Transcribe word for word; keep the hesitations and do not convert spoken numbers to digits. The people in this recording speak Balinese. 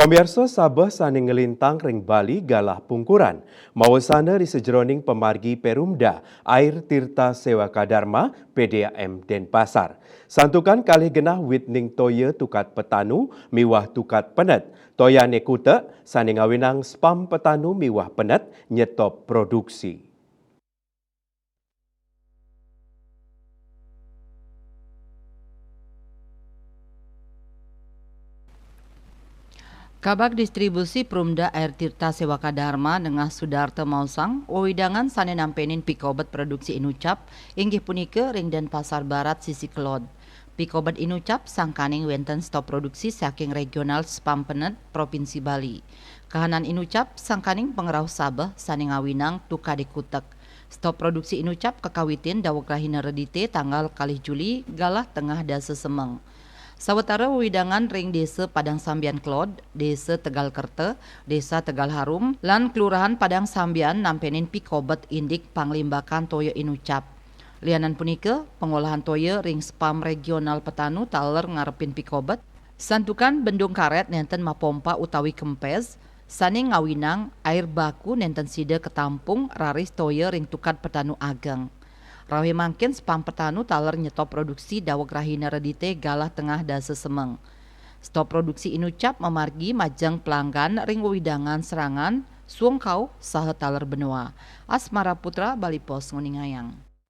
Pamiarsa, sabeh sane nglintang ring Bali galah pungkuran. Mawasana ri sajeroning pamargi Perumda Air Tirta Sewaka Dharma, P D A M Denpasar. Santukan kalih genah witning toya tukad petanu miwah tukad penet. Toyane kutek sane ngawinang spam petanu miwah penet nyetop produksi. Kabag Distribusi Perumda Air Tirta Sewaka Dharma Nengah Sudarta maosang, wewidangan sane nampenin pikobet produksi inucap inggih punika ring Denpasar Barat sisi kelod. Pikobet inucap sangkaning wenten stop produksi saking regional spam penet Provinsi Bali. Kahanan inucap sangkaning pangrauh sabeh sane ngawinang tukade kutek. Stop produksi inucap kakawitin daweg rahina Redite tanggal kalih Juli galah tengah dasa semeng. Sawatara wewidangan ring Desa Padang Sambian Kelod, Desa Tegal Kerta, Desa Tegal Harum, lan Kelurahan Padang Sambian nampenin pikobet indik panglimbakan toya inucap. Lianan punika, pangolahan toya ring spam regional petanu taler ngarepin pikobet, santukan bendung karet nenten mapompa utawi kempes, sane ngawinang air baku nenten sida katampung raris toya ring tukad petanu ageng. Rauh mangkin spam petanu taler nyetop produksi daweg rahina Redite galah tengah dasa semeng. Stop produksi inucap mamargi majeng pelanggan ring wewidangan Serangan, Suang Kauh, saha taler Benoa. Asmara Putra, Bali Post nguningayang.